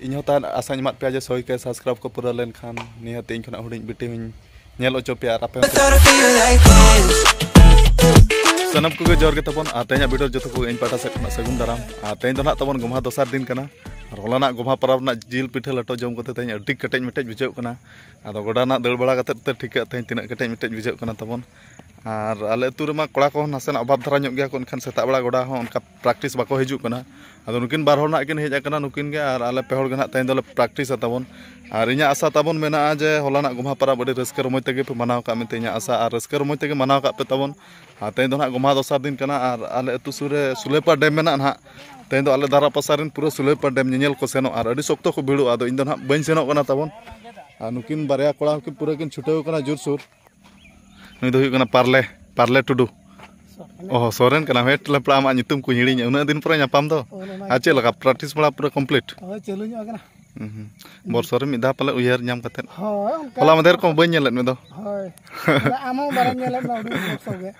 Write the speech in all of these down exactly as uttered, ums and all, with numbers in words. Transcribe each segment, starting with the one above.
ᱤᱧ ᱦᱚᱸ ᱛᱟᱦᱮᱸ ᱟᱥᱟᱧ ᱮᱢᱟᱫ ᱯᱮᱭᱟ ᱡᱮ ᱥᱚᱭ ᱠᱮ ᱥᱟᱵᱥᱠᱨᱟᱭᱤᱵ ᱠᱚ ᱯᱩᱨᱟᱹᱣ ᱞᱮᱱᱠᱷᱟᱱ ᱱᱤᱦᱟᱹᱛ ᱤᱧ ᱠᱷᱚᱱᱟᱜ ᱦᱩᱰᱤᱧ ᱵᱤᱴᱤ ᱦᱚᱸᱧ ᱧᱮᱞ ᱦᱚᱪᱚ ᱯᱮᱭᱟ ᱟᱨ ᱟᱯᱮ ᱦᱚᱸ᱾ ᱥᱟᱱᱟᱢ ᱠᱚᱜᱮ ᱡᱚᱦᱟᱨ ᱜᱮ ᱛᱟᱵᱚᱱ ᱟᱨ ᱛᱮᱦᱮᱧᱟᱜ ᱵᱷᱤᱰᱤᱭᱳ ᱡᱚᱛᱚ ᱠᱚᱜᱮ ᱤᱧ ᱯᱟᱦᱴᱟ ᱥᱮᱫ ᱠᱷᱚᱱᱟᱜ ᱥᱟᱹᱜᱩᱱ ᱫᱟᱨᱟᱢ᱾ ᱟᱨ ᱛᱮᱦᱮᱧ ᱫᱚ ᱱᱟᱦᱟᱜ ᱛᱟᱵᱚᱱ ᱜᱚᱢᱦᱟ ᱫᱚᱥᱟᱨ ᱫᱤᱱ ᱠᱟᱱᱟ᱾ ᱟᱨ ᱦᱚᱞᱟᱱᱟᱜ ᱜᱚᱢᱦᱟ ᱯᱚᱨᱚᱵᱽ ᱨᱮᱱᱟᱜ ᱡᱤᱞ ᱯᱤᱴᱷᱟᱹ ᱞᱮᱴᱚ ᱡᱚᱢ ᱠᱟᱛᱮ ᱛᱮᱦᱮᱧ ᱟᱹᱰᱤ ᱠᱮᱴᱮᱡ ᱢᱮᱴᱮᱡ ᱵᱩᱡᱷᱟᱹᱜ ᱠᱟᱱᱟ᱾ ᱟᱫᱚ ᱜᱚᱰᱟ ᱨᱮᱱᱟᱜ ᱫᱟᱹᱲ ᱵᱟᱲᱟ ᱠᱟᱛᱮ ᱛᱮ ᱴᱷᱤᱠᱟᱹᱜᱼᱟ ᱛᱮᱦᱮᱧ ᱛᱤᱱᱟᱹᱜ ᱠᱮᱴᱮᱡ ᱢᱮᱴᱮᱡ ᱵᱩᱡᱷᱟᱹᱜ ᱠᱟᱱᱟ ᱛᱟᱵᱚᱱ᱾ ᱟᱨ ᱟᱞᱮ ᱟᱹᱛᱩ ᱨᱮᱢᱟ ᱠᱚᱲᱟ ᱠᱚᱦᱚᱸ ᱱᱟᱥᱮᱱᱟᱜ ᱚᱵᱷᱟᱵᱽ ᱫᱷᱟᱨᱟ ᱧᱚᱜ ᱜᱮᱭᱟ ᱠᱚ, ᱮᱱᱠᱷᱟᱱ ᱥᱮᱛᱟᱜ ᱵᱮᱲᱟ ᱜᱚᱰᱟ ᱦᱚᱸ ᱚᱱᱠᱟ ᱯᱨᱮᱠᱴᱤᱥ ᱵᱟᱠᱚ ᱦᱤᱡᱩᱜ ᱠᱟᱱᱟ᱾ ᱟᱫᱚ ᱱᱩᱠᱤᱱ ᱵᱟᱨ ᱦᱚᱲ ᱱᱟᱜ ᱠᱤᱱ ᱦᱮᱡ ᱟᱠᱟᱱᱟ, ᱱᱩᱠᱤᱱ ᱜᱮ, ᱟᱨ ᱟᱞᱮ ᱯᱮ ᱦᱚᱲ ᱜᱮ ᱱᱟᱜ ᱛᱮᱦᱮᱧ ᱫᱚᱞᱮ ᱯᱨᱮᱠᱴᱤᱥᱟ ᱛᱟᱵᱚᱱ᱾ ᱟᱨ ᱤᱧᱟᱹᱜ ᱟᱥᱟ ᱛᱟᱵᱚᱱ ᱢᱮᱱᱟᱜᱼᱟ ᱡᱮ ᱦᱚᱞᱟᱱᱟᱜ ᱜᱚᱢᱦᱟ ᱯᱚᱨᱚᱵᱽ ᱟᱹᱰᱤ ᱨᱟᱹᱥᱠᱟᱹ ᱨᱚᱢᱚᱡᱽ ᱛᱮᱜᱮ ᱯᱮ ᱢᱟᱱᱟᱣ ᱠᱟᱜ ᱢᱮᱱᱛᱮ ᱤᱧᱟᱹᱜ ᱟᱥᱟ, ᱟᱨ ᱨᱟᱹᱥᱠᱟᱹ ᱨᱚᱢᱚᱡᱽ ᱛᱮᱜᱮ ᱢᱟᱱᱟᱣ ᱠᱟᱜ ᱯᱮ ᱛᱟᱵᱚᱱ᱾ ᱟᱨ ᱛᱮᱦᱮᱧ ᱫᱚ ᱱᱟᱜ ᱜᱚᱢᱦᱟ ᱫᱚᱥᱟᱨ ᱫᱤᱱ ᱠᱟᱱᱟ, ᱟᱨ ᱟᱞᱮ ᱟᱹᱛᱩ ᱥᱩᱨ ᱨᱮ ᱥᱩᱞᱟᱹᱭᱯᱟᱲ ᱰᱮᱢ ᱢᱮᱱᱟᱜᱼᱟ ᱱᱟᱜ᱾ ᱛᱮᱦᱮᱧ ᱫᱚ ᱟᱞᱮ ᱫᱷᱟᱨᱟ ᱯᱟᱥᱟ ᱨᱮᱱ ᱯᱩᱨᱟᱹ ᱥᱩᱞᱟᱹᱭᱯᱟᱲ ᱰᱮᱢ ᱧᱮᱧᱮᱞ ᱠᱚ ᱥᱮᱱᱚᱜᱼᱟ, ᱟᱨ ᱟᱹᱰᱤ ᱥᱚᱠᱛᱚ ᱠᱚ ᱵᱷᱤᱲᱚᱜᱼᱟ᱾ ᱟᱫᱚ ᱤᱧ ᱫᱚ ᱱᱟᱜ ᱵᱟᱹᱧ ᱥᱮᱱᱚᱜ ᱠᱟᱱᱟ ᱛᱟᱵᱚᱱ᱾ ᱟᱨ ᱱᱩᱠᱤᱱ ᱵᱟᱨᱭᱟ ᱠᱚᱲᱟ ᱦᱚᱸᱠᱤᱱ ᱯᱩᱨᱟᱹ ᱠᱤᱱ ᱪᱷᱩᱴᱟᱹᱣ ᱠᱟᱱᱟ ᱡᱳᱨᱥᱳᱨ᱾ ᱱᱩᱭ ᱫᱚ ᱦᱩᱭᱩᱜ ᱠᱟᱱᱟ ᱯᱟᱨᱞᱮ, ᱯᱟᱨᱞᱮ ᱴᱩᱰᱩ᱾ ᱥᱚᱨᱮᱱ᱾ ᱚ, ᱥᱚᱨᱮᱱ ᱠᱟᱱᱟᱢ᱾ ᱦᱮᱸ, ᱴᱚᱞᱟ ᱯᱟᱲᱟ ᱟᱢᱟᱜ ᱧᱩᱛᱩᱢ ᱠᱚ ᱦᱤᱲᱤᱧᱟ, ᱩᱱᱟᱹᱜ ᱫᱤᱱ ᱯᱚᱨᱮ ᱧᱟᱯᱟᱢ ᱫᱚ᱾ ᱦᱳᱭ, ᱚᱱᱟ ᱟᱨ ᱪᱮᱫ ᱞᱮᱠᱟ, ᱯᱨᱮᱠᱴᱤᱥ ᱵᱟᱲᱟ ᱯᱩᱨᱟᱹ ᱠᱚᱢᱯᱞᱤᱴ? ᱦᱳᱭ, ᱪᱟᱹᱞᱩ ᱧᱚᱜ ᱟᱠᱟᱱᱟ᱾ ᱦᱩᱸ, ᱦᱩᱸ᱾ ᱵᱚᱨᱥᱚ ᱨᱮ ᱢᱤᱫ ᱫᱷᱟᱣ ᱯᱟᱞᱮ ᱩᱭᱦᱟᱹᱨ ᱧᱟᱢ ᱠᱟᱛᱮᱫ᱾ ᱦᱳᱭ, ᱚᱱᱠᱟ᱾ ᱦᱚᱞᱟ ᱢᱟᱫᱷᱮᱨ ᱠᱚ ᱵᱟᱹᱧ ᱧᱮᱞ ᱞᱮᱫ ᱢᱮ ᱫᱚ᱾ ᱦᱳᱭ᱾ ᱟᱢ ᱦᱚᱸ ᱵᱟᱞᱮ ᱧᱮᱞᱮᱫ ᱢᱮ ᱦᱩᱰᱤᱧ ᱵᱚᱨᱥᱚ ᱜᱮ᱾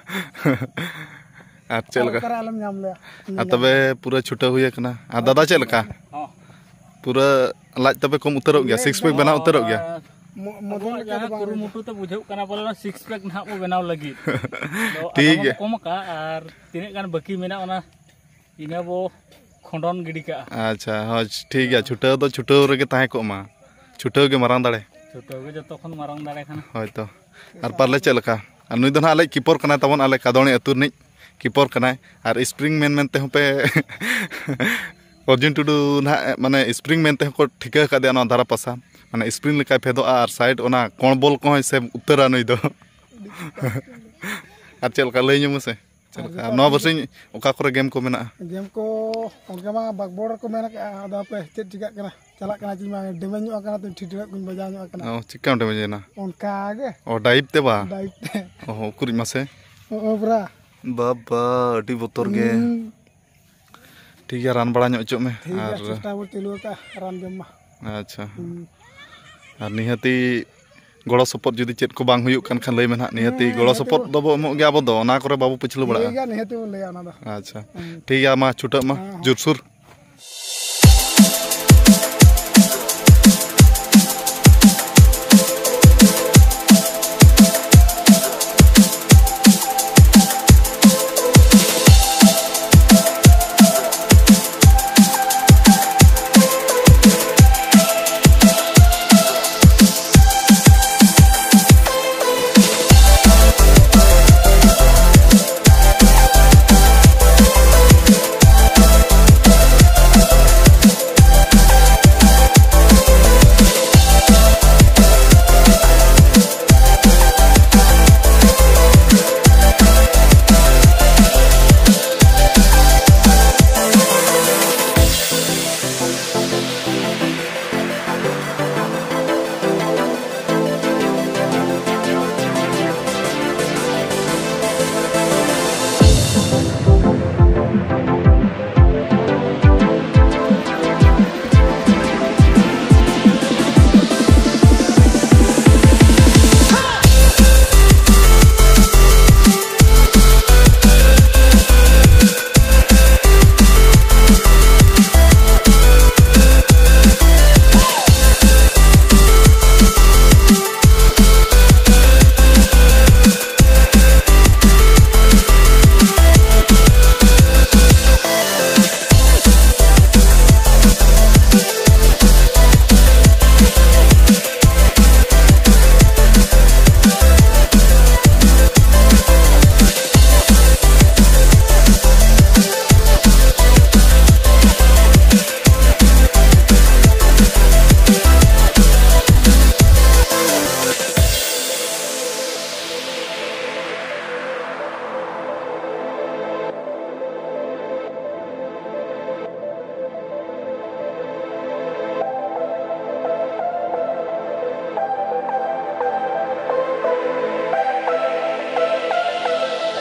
ᱟᱨ ᱪᱮᱫ ᱞᱮᱠᱟ? ᱚᱠᱟᱨᱮ ᱟᱞᱚᱢ ᱧᱟᱢ ᱞᱮᱭᱟ? ᱟᱨ ᱛᱚᱵᱮ ᱯᱩᱨᱟᱹ ᱪᱷᱩᱴᱟᱹᱣ ᱦᱩᱭ ᱟᱠᱟᱱᱟ᱾ ᱟᱨ ᱫᱟᱫᱟ ᱪᱮᱫ ᱞᱮᱠᱟ? ᱦᱚᱸ᱾ ᱯᱩᱨᱟᱹ ᱞᱟᱡ ᱛᱟᱯᱮ ᱠᱚᱢ ᱩᱛᱟᱹᱨᱚᱜ ᱜᱮᱭᱟ, ᱥᱤᱠᱥ ᱯᱮᱠ ᱵᱮᱱᱟᱣ ᱩᱛᱟᱹᱨᱚᱜ ᱜᱮᱭᱟ? ᱢᱚ-, ᱢᱚᱫᱮ ᱟᱵᱚᱣᱟᱜ ᱞᱮᱠᱟ ᱫᱚ ᱡᱟᱦᱟᱸ ᱵᱟᱝ ᱠᱩᱨᱩᱢᱩᱴᱩ ᱛᱮ ᱵᱩᱡᱷᱟᱹᱜ ᱠᱟᱱᱟ, ᱵᱚᱞᱮ ᱚᱱᱟ ᱥᱤᱠᱥ ᱯᱮᱠ ᱱᱟᱦᱟᱜ ᱵᱚ ᱵᱮᱱᱟᱣ ᱞᱟᱹᱜᱤᱫ᱾ ᱫᱚ ᱴᱷᱤᱠ ᱟᱫᱚ ᱵᱚᱱ ᱜᱮᱭᱟ᱾ ᱠᱚᱢ ᱟᱠᱟᱫᱼᱟ, ᱟᱨ ᱛᱤᱱᱟᱹᱜ ᱜᱟᱱ ᱵᱟᱹᱠᱤ ᱢᱮᱱᱟᱜᱼᱟ, ᱚᱱᱟ ᱤᱱᱟᱹ ᱵᱚ ᱠᱷᱚᱸᱰᱚᱱ ᱜᱤᱰᱤ ᱠᱟᱜᱼᱟ᱾ ᱟᱪᱪᱷᱟ, ᱦᱳᱭ, ᱴᱷᱤᱠ ᱜᱮᱭᱟ, ᱪᱷᱩᱴᱟᱹᱣ ᱫᱚ ᱪᱷᱩᱴᱟᱹᱣ ᱨᱮᱜᱮ ᱛᱟᱦᱮᱸ ᱠᱚᱜ ᱢᱟ, ᱪᱷᱩᱴᱟᱹᱣ ᱜᱮ ᱢᱟᱨᱟᱝ ᱫᱟᱲᱮ᱾ ᱪᱷᱩᱴᱟᱹᱣ ᱜᱮ ᱡᱚᱛᱚ ᱠᱷᱚᱱ ᱢᱟᱨᱟᱝ ᱫᱟᱲᱮ ᱠᱟᱱᱟ᱾ ᱦᱳᱭ ᱛᱚ᱾ ᱟᱨ ᱯᱟᱨᱞᱮ ᱪᱮᱫ ᱞᱮᱠᱟ? ᱟᱨ ᱱᱩᱭ ᱫᱚ ᱱᱟᱦᱟᱜ ᱟᱞᱮ ᱠᱤᱯᱚᱨ ᱠᱟᱱᱟᱭ ᱛᱟᱵᱚᱱ, ᱟᱞᱮ ᱠᱟᱫᱚᱲᱤ ᱟᱹᱛᱩ ᱨᱤᱱᱤᱡ ᱠᱤᱯᱚᱨ ᱠᱟᱱᱟᱭ᱾ ᱟᱨ ᱥᱯᱨᱤᱝ ᱢᱮᱱ ᱢᱮᱱ ᱛᱮᱦᱚᱸ ᱯᱮ ᱚᱨᱡᱩᱱ ᱴᱩᱰᱩ ᱱᱟᱦᱟᱜ, ᱢᱟᱱᱮ, ᱥᱯᱨᱤᱝ ᱢᱮᱱ ᱛᱮᱦᱚᱸ ᱠᱚ ᱴᱷᱤᱠᱟᱹ ᱟᱠᱟᱫᱮᱭᱟ ᱱᱚᱣᱟ ᱫᱷᱟᱨᱟ ᱯᱟᱥᱟ᱾ ᱢᱟᱱᱮ, ᱥᱯᱨᱤᱝ ᱞᱮᱠᱟᱭ ᱯᱷᱮᱫᱚᱜᱼᱟ ᱟᱨ ᱥᱟᱭᱤᱰ ᱚᱱᱟ ᱠᱚᱬ ᱵᱚᱞ ᱠᱚᱦᱚᱸᱭ ᱥᱮᱵᱷ ᱩᱛᱟᱹᱨᱟ ᱱᱩᱭ ᱫᱚ᱾ ᱟᱨ ᱪᱮᱫ ᱞᱮᱠᱟ, ᱞᱟᱹᱭ ᱧᱚᱜ ᱢᱮᱥᱮ, ᱪᱮᱫ ᱟᱨ ᱞᱮᱠᱟ? ᱡᱚᱛᱚ ᱱᱚᱣᱟ ᱵᱟᱨᱥᱤᱧ ᱚᱠᱟ ᱠᱚᱨᱮ ᱜᱮᱢ ᱠᱚ ᱢᱮᱱᱟᱜᱼᱟ? ᱜᱮᱢ ᱠᱚ ᱚᱱᱠᱟ ᱢᱟ ᱵᱟᱜᱽᱵᱚᱲ ᱨᱮᱠᱚ ᱢᱮᱱ ᱟᱠᱟᱫᱼᱟ, ᱟᱫᱚ ᱦᱟᱯᱮ ᱪᱮᱫ ᱪᱤᱠᱟᱹᱜ ᱠᱟᱱᱟ, ᱪᱟᱞᱟᱜ ᱠᱟᱱᱟ ᱪᱮ ᱢᱟ, ᱰᱮᱢᱮᱡᱽ ᱧᱚᱜ ᱟᱠᱟᱱᱟ ᱛᱚ, ᱴᱷᱤᱴᱲᱟᱹᱜ ᱠᱚᱧ ᱵᱟᱡᱟᱣ ᱧᱚᱜ ᱟᱠᱟᱱᱟ᱾ ᱚ, ᱪᱤᱠᱟᱢ ᱰᱮᱢᱮᱡᱽ ᱮᱱᱟ? ᱚᱱᱠᱟ ᱜᱮ᱾ ᱚ, ᱰᱟᱭᱤᱵ ᱛᱮ ᱵᱟ? ᱰᱟᱭᱤᱵ ᱛᱮ᱾ ᱚ, ᱩᱠᱩᱨᱤᱡ ᱢᱟᱥᱮ᱾ ᱚ, ᱚ, ᱵᱨᱟ᱾ ᱵᱟᱵᱟ, ᱟᱹᱰᱤ ᱵᱚᱛᱚᱨ ᱜᱮ᱾ ᱦᱩᱸ᱾ ᱴᱷᱤᱠ ᱜᱮᱭᱟ, ᱨᱟᱱ ᱵᱟᱲᱟ ᱧᱚᱜ ᱦᱚᱪᱚᱜ ᱢᱮ᱾ ᱴᱷᱤᱠ ᱜᱮᱭᱟ, ᱟᱨ ᱪᱮᱥᱴᱟ ᱵᱚ ᱪᱟᱹᱞᱩ ᱟᱠᱟᱫᱼᱟ ᱨᱟᱱ ᱡᱚᱢ ᱢᱟ᱾ ᱟᱪᱪᱷᱟ᱾ ᱦᱩᱸ᱾ ᱟᱨ ᱱᱤᱦᱟᱹᱛᱤ ᱜᱚᱲᱚ ᱥᱚᱯᱚᱦᱚᱫ ᱡᱩᱫᱤ ᱪᱮᱫ ᱠᱚ ᱵᱟᱝ ᱦᱩᱭᱩᱜ ᱠᱟᱱ ᱠᱷᱟᱱ ᱞᱟᱹᱭ ᱢᱮ ᱱᱟᱦᱟᱜ, ᱱᱤᱦᱟᱹᱛᱤ ᱦᱮᱸ, ᱜᱚᱲᱚ ᱱᱤᱦᱟᱹᱛᱤ ᱥᱚᱯᱚᱦᱚᱫ ᱵᱚ ᱫᱚᱵᱚ ᱮᱢᱚᱜ ᱜᱮᱭᱟ ᱟᱵᱚ ᱫᱚ, ᱚᱱᱟ ᱠᱚᱨᱮ ᱵᱟᱵᱚ ᱯᱟᱹᱪᱷᱞᱟᱹ ᱴᱷᱤᱠ ᱵᱟᱲᱟᱜᱼᱟ᱾ ᱜᱮᱭᱟ, ᱱᱤᱦᱟᱹᱛᱤ ᱵᱚᱱ ᱞᱟᱹᱭᱟ ᱚᱱᱟ ᱫᱚ᱾ ᱟᱪᱪᱷᱟ, ᱦᱮᱸ᱾ ᱴᱷᱤᱠ ᱜᱮᱭᱟ, ᱢᱟ ᱪᱷᱩᱴᱟᱹᱜ ᱢᱟ ᱦᱮᱸ, ᱦᱮᱸ᱾ ᱡᱳᱨᱥᱳᱨ᱾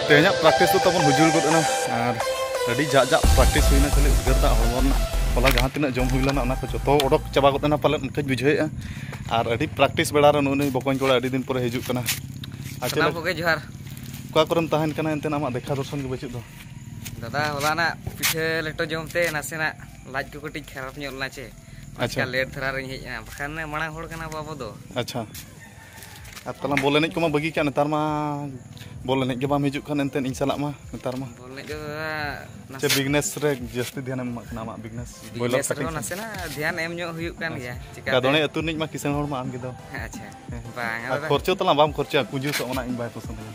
ᱛᱮᱦᱮᱧᱟᱜ ᱯᱨᱮᱠᱴᱤᱥ ᱫᱚ ᱛᱟᱵᱚᱱ ᱦᱩᱡᱩᱲ ᱜᱚᱫ ᱮᱱᱟ᱾ ᱟᱨ ᱟᱹᱰᱤ ᱡᱟᱜ ᱡᱟᱜ ᱯᱨᱮᱠᱴᱤᱥ ᱦᱩᱭᱱᱟ, ᱠᱷᱟᱹᱞᱤ ᱩᱫᱽᱜᱟᱹᱨ ᱫᱟᱜ ᱦᱚᱲᱢᱚ ᱨᱮᱱᱟᱜ᱾ ᱦᱚᱞᱟ ᱡᱟᱦᱟᱸ ᱛᱤᱱᱟᱹᱜ ᱡᱚᱢ ᱦᱩᱭ ᱞᱮᱱᱟ, ᱚᱱᱟ ᱠᱚ ᱡᱚᱛᱚ ᱚᱰᱚᱠ ᱪᱟᱵᱟ ᱜᱚᱫ ᱮᱱᱟ ᱯᱟᱞᱮᱫ, ᱚᱱᱠᱟᱧ ᱵᱩᱡᱷᱟᱹᱣᱮᱫᱼᱟ᱾ ᱟᱨ ᱟᱹᱰᱤ ᱯᱨᱮᱠᱴᱤᱥ ᱵᱮᱲᱟ ᱨᱮ ᱱᱩᱜᱼᱩ ᱱᱩᱭ ᱵᱚᱠᱚᱧ ᱠᱚᱲᱟ ᱟᱹᱰᱤ ᱫᱤᱱ ᱯᱚᱨᱮ ᱦᱤᱡᱩᱜ ᱠᱟᱱᱟ᱾ ᱟᱨ ᱪᱮᱫ ᱥᱟᱱᱟᱢ ᱞᱮᱠᱟ, ᱠᱚᱜᱮ ᱡᱚᱦᱟᱨ᱾ ᱚᱠᱟ ᱠᱚᱨᱮᱢ ᱛᱟᱦᱮᱱ ᱠᱟᱱᱟ ᱮᱱᱛᱮ? ᱟᱢᱟᱜ ᱫᱮᱠᱷᱟ ᱫᱚᱨᱥᱚᱱ ᱜᱮ ᱵᱟᱹᱪᱩᱜ ᱫᱚ᱾ ᱫᱟᱫᱟ, ᱦᱚᱞᱟᱱᱟᱜ ᱯᱤᱴᱷᱟᱹ ᱞᱮᱴᱚ ᱡᱚᱢ ᱛᱮ ᱱᱟᱥᱮᱱᱟᱜ ᱞᱟᱡ ᱠᱚ ᱠᱟᱹᱴᱤᱡ ᱠᱷᱟᱨᱟᱯ ᱧᱚᱜ ᱞᱮᱱᱟ ᱪᱮ, ᱟᱪᱪᱷᱟ᱾ ᱚᱱᱠᱟ ᱞᱮᱴ ᱫᱷᱟᱨᱟ ᱨᱤᱧ ᱦᱮᱡ ᱮᱱᱟ, ᱵᱟᱠᱷᱟᱱ ᱢᱟᱲᱟᱝ ᱦᱚᱲ ᱠᱟᱱᱟ ᱵᱚ ᱟᱵᱚ ᱫᱚ᱾ ᱟᱪᱪᱷᱟ᱾ ᱟᱨ ᱛᱟᱦᱞᱮ ᱵᱚᱞ ᱮᱱᱮᱡ ᱠᱚᱢᱟ ᱵᱟᱹᱜᱤ ᱠᱟᱜ, ᱱᱮᱛᱟᱨ ᱢᱟ ᱵᱚᱞ ᱮᱱᱮᱡ ᱜᱮ ᱵᱟᱢ ᱦᱤᱡᱩᱜ ᱠᱟᱱ ᱮᱱᱛᱮ ᱤᱧ ᱥᱟᱞᱟᱜ ᱢᱟ ᱱᱮᱛᱟᱨ ᱢᱟ᱾ ᱵᱚᱞ ᱮᱱᱮᱡ ᱫᱚ ᱫᱟᱫᱟ, ᱪᱮ ᱱᱟᱥᱮ ᱵᱤᱡᱽᱱᱮᱥ ᱨᱮ ᱡᱟᱹᱥᱛᱤ ᱫᱷᱮᱭᱟᱱᱮᱢ ᱮᱢᱟᱜ ᱠᱟᱱᱟ, ᱟᱢᱟᱜ ᱵᱤᱡᱽᱱᱮᱥ, ᱵᱚᱭᱞᱟᱨ ᱵᱤᱡᱽᱱᱮᱥ ᱨᱮᱦᱚᱸ ᱠᱟᱹᱴᱤᱡ? ᱱᱟᱥᱮᱱᱟᱜ ᱫᱷᱮᱭᱟᱱ ᱮᱢ ᱧᱚᱜ ᱦᱩᱭᱩᱜ ᱠᱟᱱ ᱜᱮᱭᱟ᱾ ᱪᱤᱠᱟᱹᱛᱮ? ᱟᱫᱚ ᱚᱱᱮ ᱟᱹᱛᱩ ᱨᱤᱱᱤᱡ ᱢᱟ ᱠᱤᱥᱟᱹᱬ ᱦᱚᱲ ᱢᱟ ᱟᱢ ᱜᱮ ᱫᱚ᱾ ᱦᱮᱸ, ᱟᱪᱪᱷᱟ᱾ ᱦᱮᱸ᱾ ᱵᱟᱝ, ᱟᱨ ᱫᱟᱫᱟ᱾ ᱠᱷᱚᱨᱪᱚ ᱛᱟᱞᱟᱝ ᱵᱟᱢ ᱠᱷᱚᱨᱪᱚᱭᱟ, ᱠᱩᱧᱡᱩᱥᱚᱜ, ᱚᱱᱟ ᱤᱧ ᱵᱟᱭ ᱯᱚᱥᱚᱸᱫ ᱟᱹᱧᱟ᱾